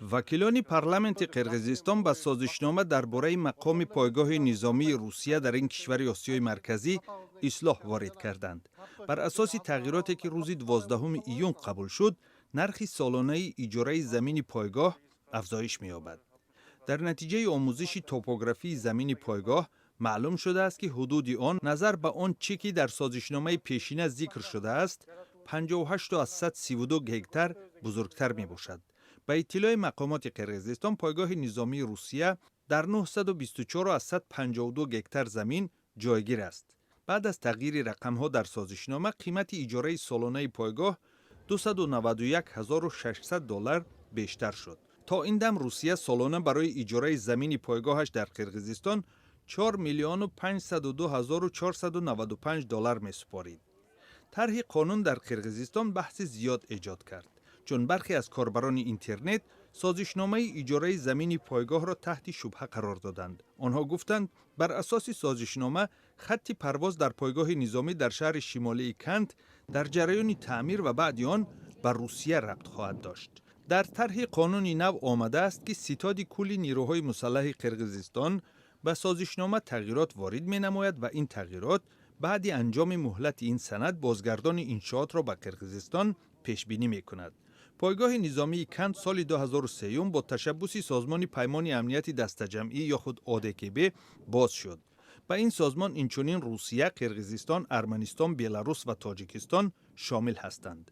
Вакилони парламенти Қирғизистон ба созишнома дар бораи мақоми пойгоҳи низомии Русия дар ин кишвари Осиёи Марказӣ ислоҳ ворид карданд. Бар асоси тағйироте, ки рӯзи 12 июн қабул шуд, нархи солонаи иҷораи замини пойгоҳ афзоиш меёбад. Дар натиҷаи омӯзиши топографии замини пойгоҳ маълум шудааст, ки ҳудуди он назар ба он чӣ ки дар созишномаи пешина зикр шудааст, 58,32 гектар бузургтар мебошад. Ба иттилои мақомоти Қирғизистон, пойгоҳи низомии Русия дар 924,52 гектар замин ҷойгир аст. Баъд аз тағйири рақамҳо дар созишнома, қимати иҷораи солонаи пойгоҳ 291 600 доллар бештар шуд. То ин дам Русия солона барои иҷораи замини пойгоҳаш дар Қирғизистон 4 миллиону 502 ҳазору 495 доллар месупорид. Тарҳи қонун дар Қирғизистон баҳси зиёд эҷод кард, чун бархе аз корбарони интернет созишномаи иҷораи замини пойгоҳро таҳти шубҳа қарор доданд. Онҳо гуфтанд, бар асоси созишнома хатти парвоз дар пойгоҳи низомӣ дар шаҳри шимолии Кант дар ҷараёни таъмир ва баъди он ба Русия рабт хоҳад дошт. Дар тарҳи қонуни нав омадааст, ки Ситоди кулли нирӯҳои мусаллаҳи Қирғизистон ба созишнома тағйирот ворид менамояд ва ин тағйирот баъди анҷоми муҳлати ин санад бозгардони иншоотро ба Қирғизистон пешбинӣ мекунад. Пойгоҳи низомии Кант соли 2003 бо ташаббуси Созмони Паймони Амнияти Дастаҷамъӣ ё худ ОДКБ боз шуд. Ба ин созмон инчунин Русия, Қирғизистон, Арманистон, Беларус ва Тоҷикистон шомил ҳастанд.